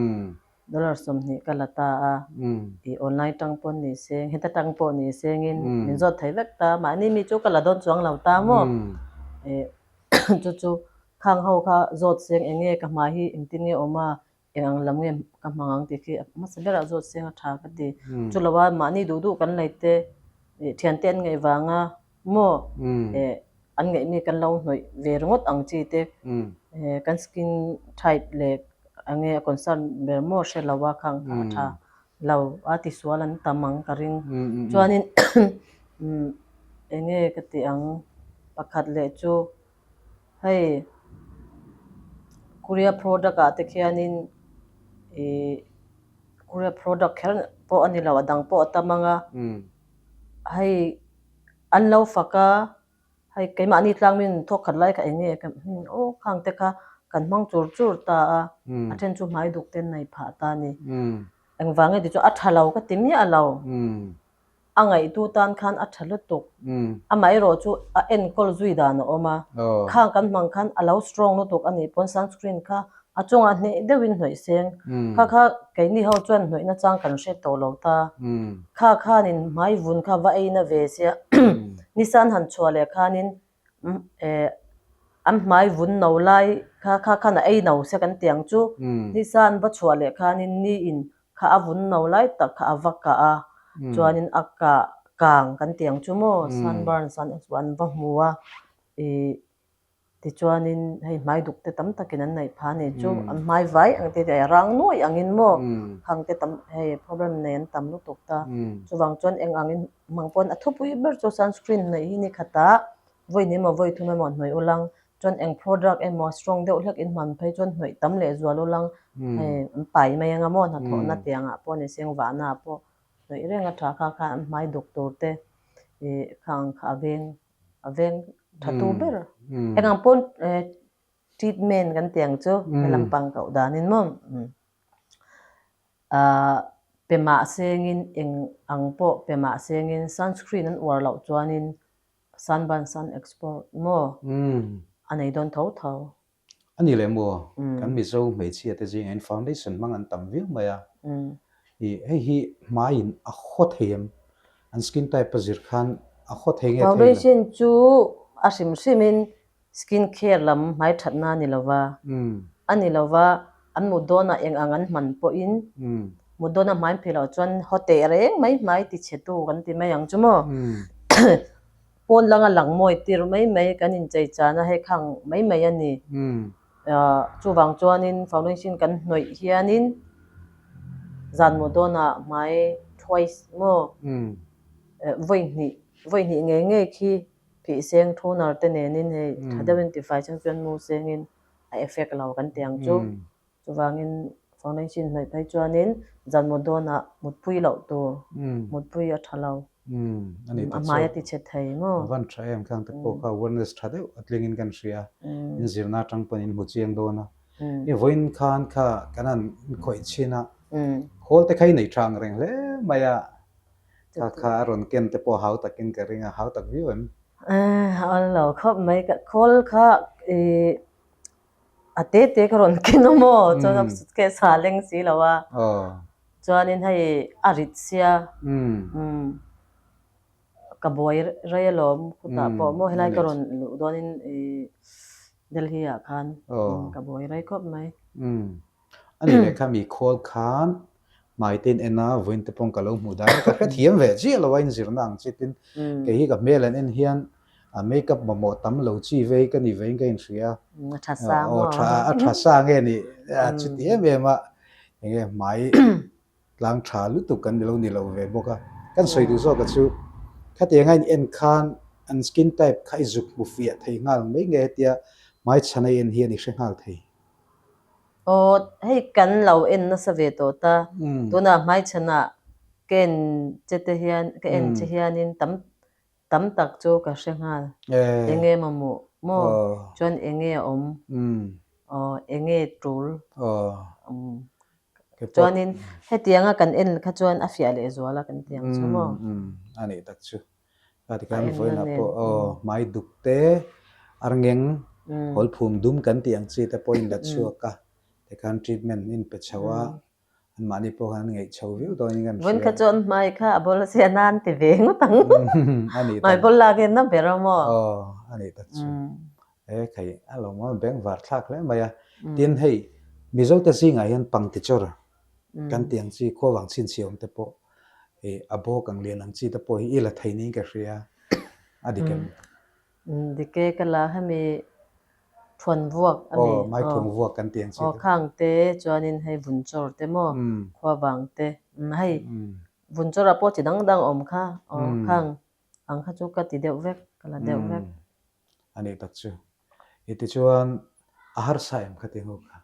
dollar 20 ka la ta a ih online tang pawh ni seng heta tang pawh ni sengin min zawt thei vek ta mahni mi chu ka la dawn chuang lo ta maw ih chu chu Khang ho kha zawt seng eng nge ka hmai hi engtin nge awm a, eng ang lam nge ka hmang ang tih khi hmasa berah zawt seng a tha ka ti. Chu lo a mahni duh duh kan lei te ih thiante an ngaih vang a maw eh an ngaih mi kan lo hnawih ve ringawt ang chi te eh kan skin type leh eng nge a concern ber maw hre lo a khang kha a tha lo a tisual an tam ang ka ring. Chuanin eng nge ka tih ang pakhat leh chu. Hei Korea product ah te khianin ih Korea product kher pawh a ni lo a dang pawh a tam ang a hei an lo fak a hei keimahni tlangmin thawk khat lai kha eng nge ka hming aw khang te kha kan hmang chur chur ta a a then chu hmai duk ten nei phah ta a ni engvang nge ti chu a tha lo ka ti miah lo. A ngaihtu tan khan a tha lutuk. Amaherawh chu a enkawl zui dan a awm a. Khang kan hmang khan a lo strong lutuk a nih pawn sunscreen kha a chungah hneh deuhin hnawih seng. Kha kha keini ho chuan hnawih nachang kan hre tawh lo ta. Kha khanin hmai vun kha va ei na ve sia. Nisan han chhuah leh khanin. An hmai vun no lai kha kha khan a ei no se kan ti ang chu. Nisa an va chhuah leh khanin ni in kha a vun no lai tak kha a va kah a, chuanin a kah kang kan ti ang chu maw, sunburn sun exposure an va hmu a, ih tichuanin hei hmai duk te tam takin an neih phah a ni chu, an hmai vai ang te a rang nuai angin maw khang te tam hei problem nei an tam lutuk ta, chuvang chuan eng angin hmang pawn a thupui ber chu sunscreen neih hi ni khatah Vawi emaw vawi thum emaw hnawih ulang chuan eng product emaw strong deuh hlek in hman phei chuan hnawih tam leh zual ulang hei an pai mai anga maw hnathawhna tiangah pawh ni seng vahna ah pawh hnawih reng a tha kha khan an hmai duk tur te ih kha ang kha a veng a veng tha tu ber eng ang pawn treatment kan ti ang chu he lampang koh danin maw ah pe mah sengin eng ang pawh pe mah sengin sunscreen an uar loh chuanin Sunburn sun export maw a nei dawn tho tho. A ni leh maw? Kan Mizo hmeichhia te zingah hian foundation hmang an tam viau mai a. Ih hei hi hmaiin a haw thei em? An skin type a zir khan a haw thei nge thei lo? Foundation chu a hrim hrimin Skin care lam hmai thatna a ni lo va, a ni lo va, an mut dawnah eng ang an hman pawhin mut dawna hmai phei loh chuan haw teh reng mai hmai ti chhe tu kan ti mai ang chu maw. Pawn langa lang mawi tir mai mai kan inchei chana hei khang mai mai a ni. Chuvang chuanin foundation kan hnawih hianin zan mut dawnah hmai twice maw vawi hnih vawi hnih ngei ngei khi Phih seng toner te nenin hei tha deuhin tifai chang chuan mu sengin a effect lo kan ti ang chu. Chuvangin foundation hnawih phei chuanin zan mut dawnah mutpui loh tur, mutpui a tha lo, a hmai a ti chhe thei maw? A van tha em khang te pawh kha awareness tha deuh a tlingin kan hria, inzirna atang pawn in hmu chiang dawn a. I vawiin khan kha kan han inkhawih chhin a, khawl te kha i nei tha ang reng hle mai a, Kha kha a rawn ken te pawh hau takin ka ring a, hau tak viau em? A awl lo khawp mai, ka khawl kha ih a te te ka rawn ken a maw, chuan a suitcase a leng si lo a, chuanin hei a rit sia, ka buai rei alawm khutah pawh maw helai ka rawn luh dawnin ih Delhi ah khan ka buai rei khawp mai. A ni leh kha mi khawl khan hmai te in en a, vawiin te pawh ka lo hmuh dan a, ka hrethiam ve chiah lo a inzirna ang chi tin kei hi ka hmel an en hian a makeup mamawh tam lo chi vei ka ni veiin ka inhria a tha sa maw? A tha sa nge ni chuti em em a enge hmai Tlang tha lutuk kan lo ni lo ve bawk a. Kan sawi duh zawk a chu khatiang a in en khan an skin type kha i zuk hmu fiah thei nghal mai nge hetia hmai chhan a en hian i hre nghal thei. Aw hei kan lo en nasa ve tawh ta. Tunah hmai chhanah ka en che te hian ka en che hianin tam tam tak chu ka hre nghal. Enge mamawh maw? Chuan enge a awm? Aw enge tul? Chuanin hetianga kan en kha chuan a fiah leh zual a kan ti ang chu maw? A nih tak chu. Ka ti khan vawiinah pawh aw hmai duk te, arngeng, hawlphum dum kan tih ang chi te pawh in la chhuak a, tikhan treatment in pe chho a, anmahni pawh khan an ngeih chho viau dawnin kan hria. Vawiin kha chuan hmai kha a bawl a sia nan ti ve ngawt ang. Hmai bawl lak hian na ber a maw? Aw, a nih tak chu. He khai a lo maw beng var thlak hle mai a. Tin hei Mizo te zingah hian pangtichawr kan tih ang chi khuavang chhinchhiah awm te pawh ih a bawk ang lian ang chi te pawh hi i la thei niin ka hria a dik em? Dik e ka la hemi thuan vuak a mi. Aw mai thuan vuak kan tih ang chi te. Aw khang te chuanin hei vunchawr te maw khuavang te hei vunchawr ah pawh chi dang dang awm kha aw khang ang kha chu ka ti deuh vek ka la deuh vek. A nih tak chu. I tichuan a harsa em kha ti ho kha?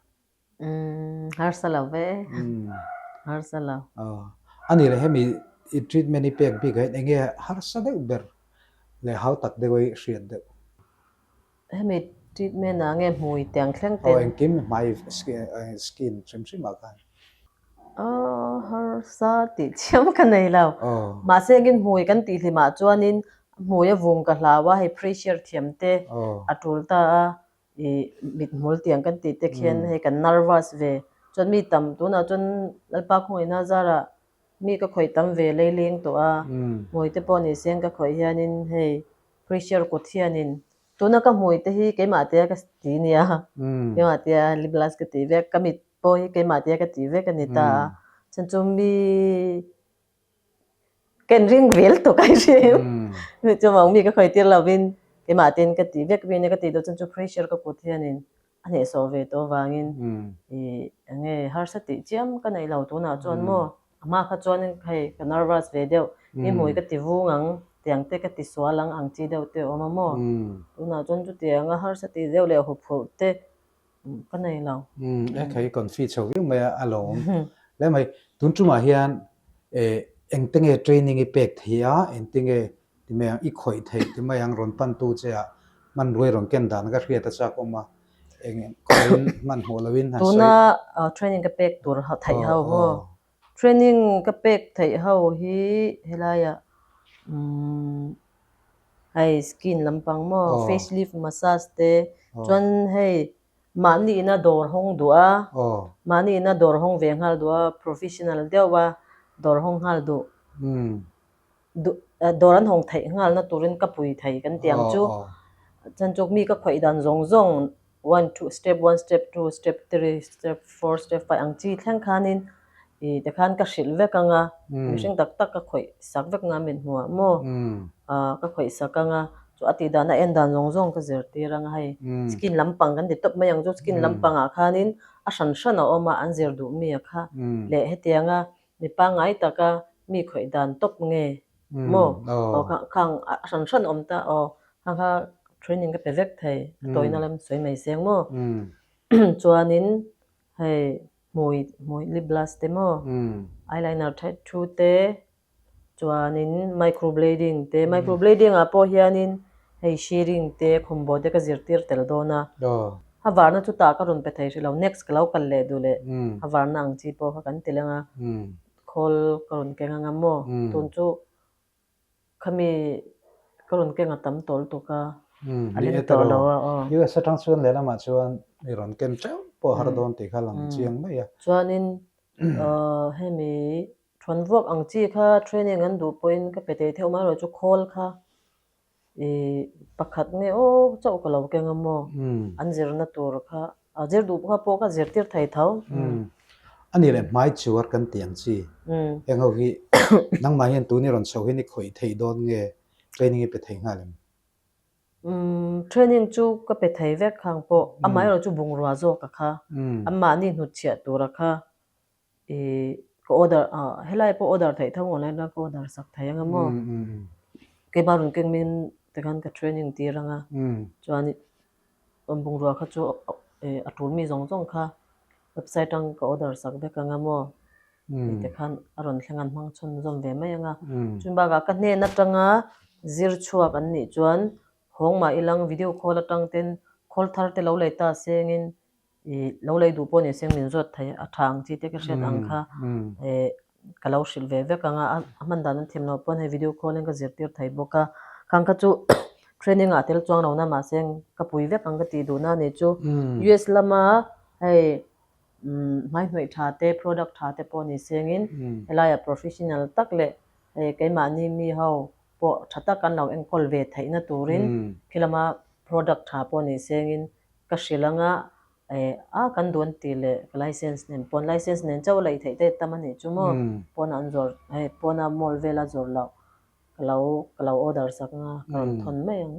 Umm harsa lo ve. Harsa lo. Aw. A nih leh hemi i treatment i pek bik ah hian enge harsa deuh ber leh hau tak deuh a i hriat deuh? Hemi treatment ah nge hmui tiang thleng ten? Aw engkim hmai skin hrim hrim ah khan. Aw harsa tih chiam ka nei lo. Mahse engin hmui kan tih hlimah chuanin hmui a vung ka hlau a, hei pressure thiam te a tul ta a, ih mithmul tiang kan tih te khian hei kan nervous ve. Chuan mi tam tunah chuan Lalpa khawngaihna zarah mi ka khawih tam ve leileng tawh a, hmui te pawh ni se ka khawih hianin hei pressure kut hianin. Tuna ka hmui te hi keimah tia ka ti nia, keimah tia lip gloss ka ti vek, ka mit pawh hi keimah tia ka ti vek a ni ta a. Chuan chu mi ka inring vel tuk a hrim. Chuvang mi ka khawi tir lovin keimah ten ka ti vek mi nia ka tih duh chuan chu pressure ka kut hianin a hnehsawh ve tawh avangin ih eng nge harsa tih chiam ka neih lo tunah chuan maw a hma kha chuan hei ka nervous ve deuh mi hmui ka ti vung ang tiang te ka ti sual ang ang chi deuh te a awm a maw tunah chuan chutiang a harsa tih deuh leh huphurh te ka nei lo. E khai confi chho viau mai a a lawm hle mai tun tumah hian eh engte nge training i pek thei a engte nge Ti mai ang, i khawih theih ti mai ang rawn pantu che ah hmanrua i rawn ken dan ka hriat a chak awm a, eng khawiin hmanhmawh loin han sawi. Tuna training ka pek tur theih ho maw? Training ka pek theih ho hi helaiah umm hei skin lampang maw face lift massage te chuan hei mahni ina dawr hawng duh a, mahni ina dawr hawng ve nghal duh a professional deuh a dawr hawng nghal duh. Dawr an hawng theih nghalna turin ka pui thei kan ti ang chu. Chuan chu mi ka khawih dan zawng zawng one two step one step two step three step four step five ang chi thleng khanin ih tikhan ka hrilh vek ang a, mihring tak tak ka khawih sak vek ang a mit hmuh ah maw ah ka khawih sak ang a, chu a tih dan a en dan zawng zawng ka zirtir ang a hei skin lampang kan ti tawp mai ang chu skin lampang ah khanin a hran hran a awm a an zir duh mi a kha leh hetianga Mi pangngai taka mi khawih dan tawp nge maw? Aw khang a hran hran awm ta aw khang kha training ka pe vek thei a tawina lam sawi mai seng maw? Chuanin hei hmui hmui lip gloss te maw eyeliner tattoo te chuanin microblading te microblading ah pawh hianin hei shearing te khumbaw te ka zirtir tel dawn a a varna chu tah ka rawn pe thei hrih lo next ka lo kal leh duh leh a varna ang chi pawh kha kan ti leng a khawl ka rawn keng anga maw tun chu khami ka rawn keng a tam tawl tuk a a leng tawh lo a aw. US atang chuan lehlamah chuan i rawn ken teuh pawh har dawn tih kha lang chiang mai a. Chuanin hemi Thuan vuak ang chi kha training an duh pawhin ka pe thei theuh mai erawh chu khawl kha ih pakhat nge aw chauh ka lo keng a maw an zirna tur kha a zir duh kha pawh ka zirtir thei tho. A nih leh hmai chuar kan tih ang chi heng ho hi nangmah hian tun i rawn chhoh hian i khawih theih dawn nge training i pe thei nghal em? Training chu ka pe thei vek khang pawh amaherawh chu bungrua zawk a kha anmahni hnutchhiah tura kha I ka order ah helai pawh order theih tho online a ka order sak thei anga maw keimah rawn keng min tikhan ka training tir anga chuan awm bungrua kha chu a tul mi zawng zawng kha website atang ka order sak vek anga maw tih te khan a rawn thleng an hmang chhunzawm ve mai anga chumi bakah ka hnen atanga zir chhuak an nih chuan hawng mah ilang video call atang ten call thar te lo lei ta sengin I lo lei duh pawh ni se min zawt thei a tha ang chi te ka hriat ang kha eh ka lo hrilh ve vek ang a, a hman dan an thiam loh pawn hei video call in ka zirtir thei bawk a, khang kha chu training ah tel chuang lo na mahse ka pui vek ang ka tih duhna a ni chu US lama hei umm hmaihnawih tha te product tha te pawh ni sengin helaiah professional tak leh hei keimahni mi ho pawh tha tak an lo enkawl ve theihna turin khi lama product tha pawh ni sengin Ka hrilh anga eh a kan duh an tih leh ka license nen pawn license nen chauh a laih theih te tam a nih chu maw pawnah an zawrh hei pawna mall vela zawrh loh ka lo ka lo order sak anga ka rawn thawn mai ang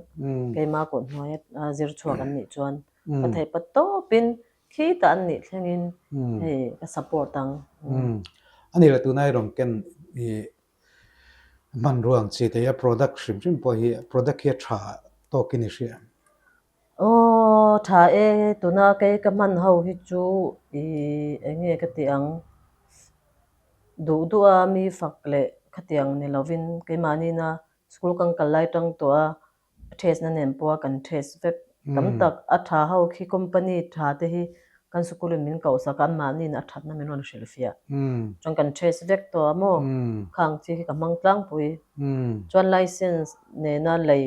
keima kawt hnuaia zir chhuak an nih chuan ka theih pa tawpin khitah an nih thlengin hei ka support ang. A ni le tunai rawn ken i hmanrua ang chi te hi a product hrim hrim pawh hi product hi a tha tawkin i hria. Aw tha e, tuna kei ka hman ho hi chu ih eng nge ka tih ang, duh duh a mi fak leh khatiang ni lovin keimahni na school kan kal lai tang tawh a, test na nen pawha kan test vek tam tak a tha ho khi company tha te hi kan school in min koh sak a anmahni in a thatna min rawn hrilh fiah chuan kan test vek tawh a maw khang chi hi ka hmang tlangpui chuan license nena lei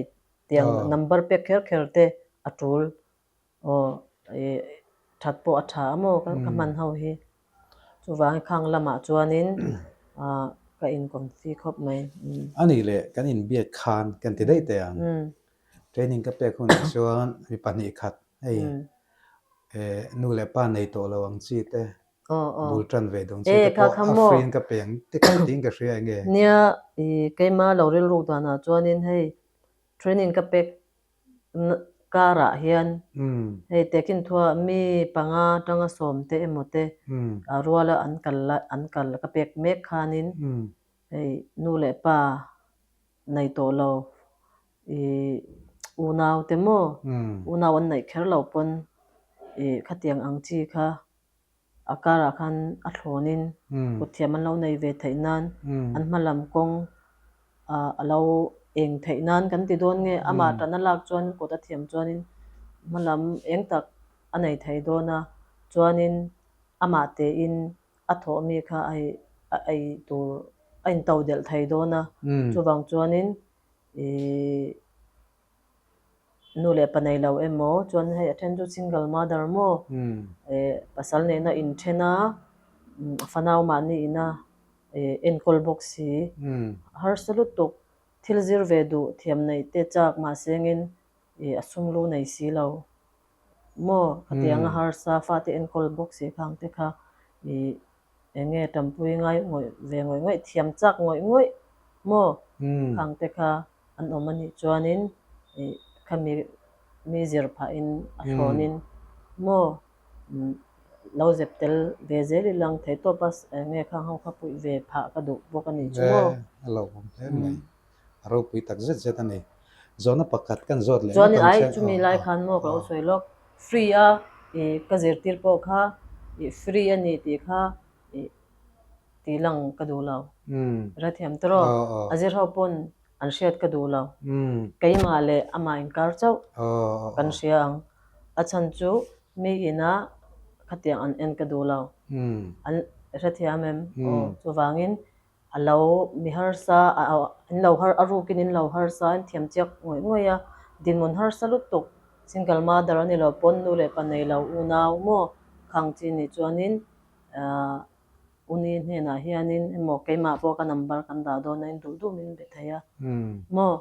Tiang number pek kher kher te a tul aw i that pawh a tha a maw ka hman ho hi. Chuvangin khang lamah chuanin ka inkawm fi khawp mai. A nih leh kan inbiak khan kan ti daih teh ang. Training ka pek hunah chuan mi 2 khat hei nu leh pa nei tawh lo ang chi te, bul tan ve dawn chi te pawh a free in ka pe ang ti kha tiin ka hria enge? Nia, keima lo rilruk danah chuanin hei training ka pek karah hian hei tehkhin thua mi panga tanga sawm te emaw te ruala an kal an kal ka pek mek khanin hei nu leh pa nei tawh lo ih unau te maw unau an neih kher lo pawn ih khatiang ang chi kha a karah khan a thlawnin kut thiam an lo nei ve theih nan an hma lam kawng ah a lo eng theih nan kan ti dawn nge amah tan a lak chuan kut a thiam chuanin hma lam eng tak a nei thei dawn a chuanin amah tein a thawh mi kha a a ei tur a in to delh thei dawn a, chuvang chuanin ih nu leh pa nei lo emaw chuan hei a then chu single mother maw eh pasal nena inthen a fanau mahni ina eh enkawl bawk si harsa lutuk thil zir ve duh thiam neih te chak mahsengin ih a sum lu nei si lo. Maw khatiang a harsa fate enkawl bawk si khang te kha ih eng nge tampui ngai ngawih ve ngawih ngawih thiam chak ngawih ngawih maw khang te kha an awm a nih chuanin ih khami mi zir phahin a thlawnin maw lo zep tel ve zel ilang thei tawp a eng nge khang ho kha puih ve phah ka duh bawk a nih chu maw. A lo awm hle mai. A ropui tak zet zet a ni. Zawhna pakhat kan zawt leh Chuan ai chumi lai khan maw ka lo sawi lawk, free a ih ka zirtir pawh kha ih free a ni tih kha ih tih lang ka duh lo. Hrethiam tawh a zir ho pawn an hriat ka duh lo. Keimah leh amah inkar chauh kan hria ang. A chhan chu mi ina khatiang an en ka duh lo. An hrethiam em? Aw chuvangin A lo mi harsa in lo har a rukin in lo harsa in thiam chiak ngawih ngawih a, dinhmun harsa lutuk single mother a ni lo pawn nu leh pa nei lo unau maw khang chi nih chuanin ahh uni hnenah hianin emaw keimah pawh ka number kan dah dawn a in duh duh min be thei a maw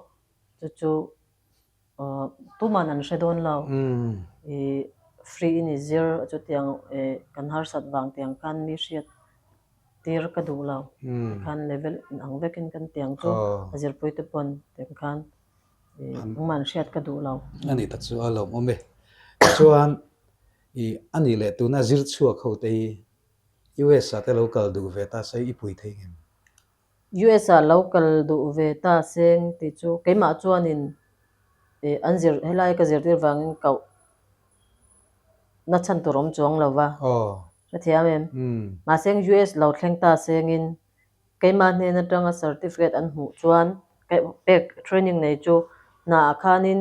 chu chu ahh tuman an hre dawn lo ih free in i zir chutiang eh kan harsat vang tiang khan mi hriat. Tir ka duh lo. Tikhan level in ang vekin kan tiang chu a zirpui te pawn tiang khan engmah an hriat ka duh lo. A nih tak chu a lawmawm e. Tichuan i a nih leh tuna zir chhuak ho te hi US ah te lo kal duh ve ta se i pui thei ngem? US ah lo kal duh ve ta seng tih chu keimah chuanin an zir helai ka zirtir vangin koh na chhan tur awm chuang lo va. Ka thiam em? Mahse US lo thleng ta sengin keimah hnen atanga certificate an hmuh chuan pek training nei chu hna ah khanin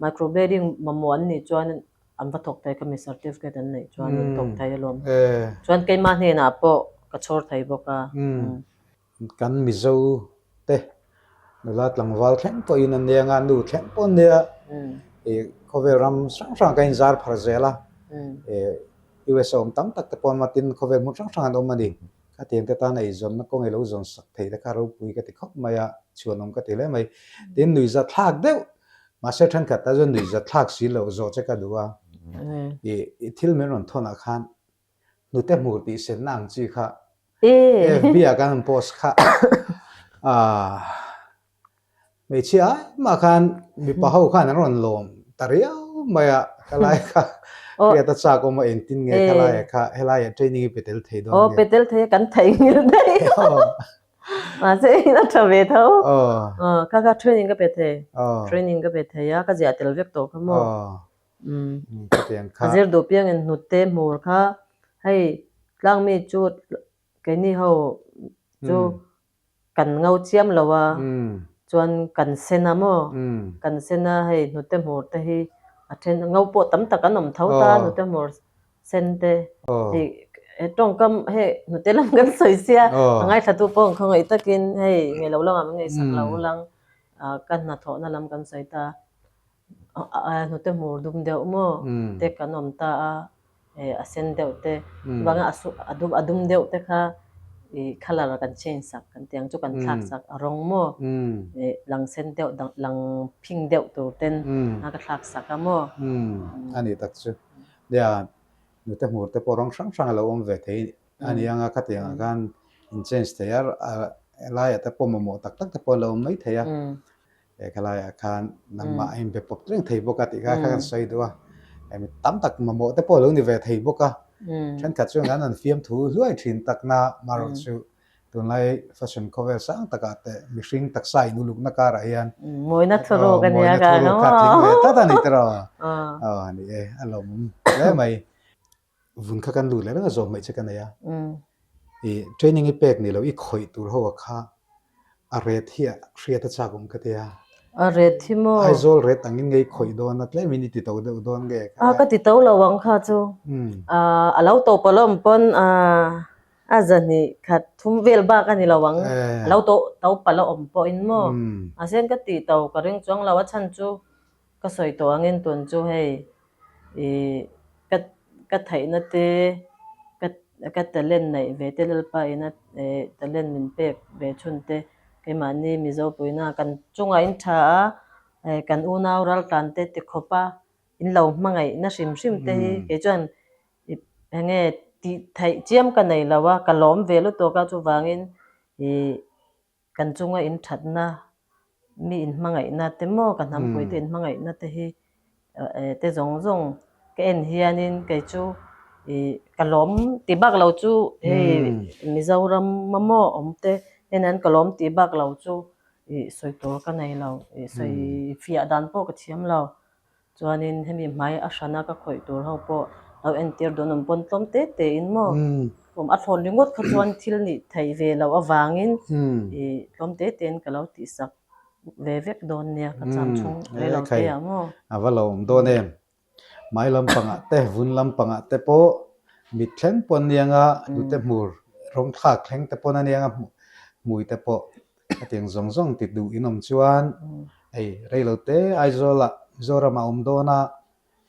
microblading mamawh an nih chuan an va thawk thei khami certificate an neih chuan an thawk thei alawm. Chuan keimah hnenah pawh ka chhawr thei bawk a. Kan Mizo te nula tlangval thleng pawhin an nia nga, nu thleng pawh an nia. Ih khawvel ram hrang hrang kan inzar phar zel a, ih US a awm tam tak te pawh an awm a, tin khawvel hmun hrang hrang an awm a ni. Khatiang te tan eizawnna kawng ilo zawn sak thei te kha ropui ka ti khawp mai a, chhuanawm ka ti hle mai. Tin nuihzat thlak deuh, mahse thenkhat ta chuan nuihzat thlak si loh zawh che ka duh a, ih thil min rawn thawnah khan hnute hmur tih senna ang chi kha FB ah kan han post kha ah hmeichhia ai mah khan mipa ho khan an rawn lawm ta riau mai a khalai kha hriat a chak awm a engtin nge khalai ah kha helai ah training hi pe tel thei dawn nge pe tel thei a kan thei ngil daih mahse a tha ve tho kha kha training ka pe thei training ka pe thei a ka ziah tel vek tawh kha maw A zir duh piangin hnute hmur kha hei tlangmi chu keini ho chu kan ngo chiam lo a chuan kan sen a maw kan sen a hei hnute hmur te hi a then ngo pawh tam tak an awm tho ta hnute hmur sen te hei he tawngkam hei hnute lam kan sawi sia a ngaithlatu pawh an khawngaih takin hei ngei lo lamah min ngaihsak lo lang ka hnathawhna lam kan sawi ta. Hnute hmur dum deuh maw te kan awm ta a, a sen deuh te chuvangin a dum a dum deuh te kha I colour kan change sak kan tih ang chu kan thlak sak a rawng maw i lang sen deuh lang phing deuh tur ten a ka thlak sak a maw. A nih tak chu. Nia nute hmur te pawh rawng hrang hrang a lo awm ve thei a ni ang a khatiang ah khan in change thei a laiah te pawh mamawh tak tak te pawh a lo awm mai thei a. He khalaiah khan nangmah a inbe pawp reng thei bawk a tih kha kha kan sawi duh a. Mi tam tak mamawh te pawh a lo ni ve thei bawk a. Thenkhat chuan kan han fiamthu hluai thin takna marawh chu tunlai fashion khawvel sang takah te mihring taksa in ulukna karah hian Mawina thuruk a nia mawina thuruk kha tling ve tlat a ni tiraw. Aw ni e, a lawmawm hle mai. Vun kha kan lut leh reng a zawm hmaih che ka nei a. I training i pek ni lo i khawih tur ho a kha a ret hi a hriat a chak awm ka tia. A ret hi maw? Aizawl ret angin nge i khawih dawn a tlem in i ti to deuh dawn nge? A ka ti to lo ang kha chu. A lo to pawh lawm pawn a zahnih khat thum vel bak a ni lo ang. A lo to to palh a awm pawhin maw? Mahse ka ti to ka ring chuang lo a chhan chu Ka sawi tawh angin tun chu hei ih ka ka theihna te ka ka talent neih ve te Lalpa ina ih talent min pek ve chhun te keimahni Mizo puina kan chungah in tha a eh kan unau raltlan te ti khawp a in lo hmangaihna hrim hrim te hi kei chuan ih enge tih theih chiam ka nei lo a ka lawm ve lutuk a chuvangin ih Kan chunga inthatna, mi inhmangaihna te maw, ka hnampui te inhmangaihna te hi te zawng zawng ka en hianin kei chu ih ka lawm tih bak lo chu hei Mizoram a maw awm te hnenah hian ka lawm tih bak lo chu ih sawi tur ka nei lo, ih sawi fiah dan pawh ka thiam lo. Chuanin hemi hmai a hrana ka khawih tur ho pawh lo entir dawn awm pawn tlawm te te in maw tlawm a thlawn ringawt kha chuan thil nih theih ve loh avangin ih tlawm te te in ka lo tihsak ve vek dawn nia ka cham chhung rei lo te ah maw. A va lo awm dawn em? Hmai lampangah te vun lampangah te pawh mit thleng pawn anianga hnute hmur rawng thlak thleng te pawn anianga hmui te pawh Hetiang zawng zawng ti duh in awm chuan hei reilote Aizawlah Mizoram a awm dawn a,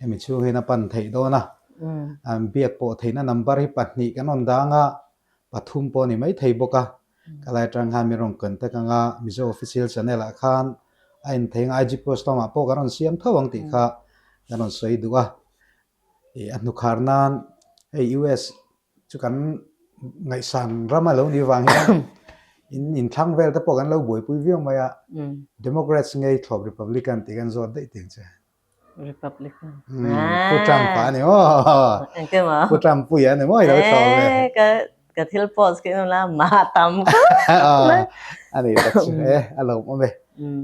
hemi chhung hian a pan theih dawn a. Biak pawh theihna number hi pahnih kan rawn dang a, pathum pawh a ni maithei bawk a. Ka lai atang khan min rawn contact ang a, Mizo Official Channel ah khan a inthei ang a, IG post lamah pawh kan rawn siam tho ang tih kha kan rawn sawi duh a. Ih a hnukhar nan hei US Chu kan ngaihsan ram a lo nih vang hian in inthlang vel te pawh kan lo buaipui viau mai a, Democrats nge i thlawp Republican tih kan zawt daih tiang che. Republican. Pu Trump a ni maw? Engke maw? Pu Trump pui a ni maw i lo thlawp ve? Ka ka thil post khi la ma tam khawp mai. A ni tak chu e, a lawmawm e.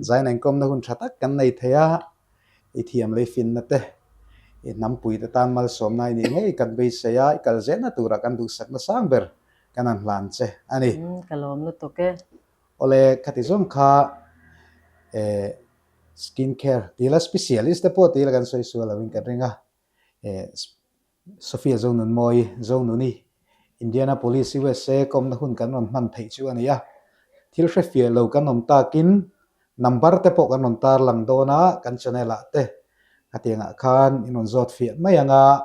Zain engkawmna hun tha tak kan nei thei a. I thiam lei finna te, i hnampui te tan malsawmna i nih ngei kan beisei a, i kal zelna turah kan duhsakna sang ber kan han hlan che a ni. Ka lawm lutuk e. Awle, khati zawng kha eh skin care tila specialist te pawh tila kan sawi sual loin kan ring a, eh Sophia Zonunmawi, Zonuni, Indianapolis, USA kawmna hun kan rawn hman theih chu a ni a. Thil hre fiah lo kan awm takin number te pawh kan rawn tarlang dawn a, kan channel ah te hetiangah khan in rawn zawt fiah mai ang a,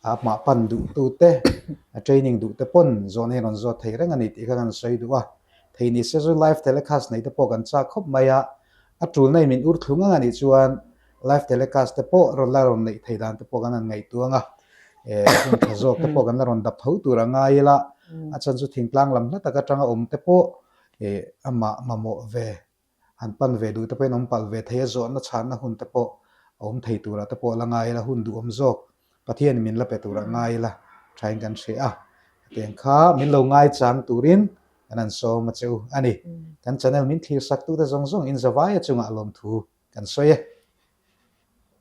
a hmah pan duhtu te, a training duh te pawn zawhna hi rawn zawt thei reng a ni tih kha kan sawi duh a. Thei ni se chu live telecast nei te pawh kan chak khawp mai a, a tulna in min ur thlung ang a nih chuan Live telecast te pawh rawn la rawn neih thei dan te pawh kan han ngaihtuang a, eh hun tha zawk te pawh kan la rawn dap tho tur a ngai ila, a chhan chu thingtlang lam hla tak atanga awm te pawh eh amah mamawh ve han pan ve duh te pawhin awm palh ve thei a, zawhna chhanna hun te pawh a awm thei turah te pawh la ngai ila, hun duhawm zawk Pathianin min la pe turah ngai ila thain kan hria a, hetiang kha min lo ngaichang turin kan han sawm a che u a ni. Kan channel min thlir sak tute zawng zawng in zavaia chungah lawmthu Kan sawi e.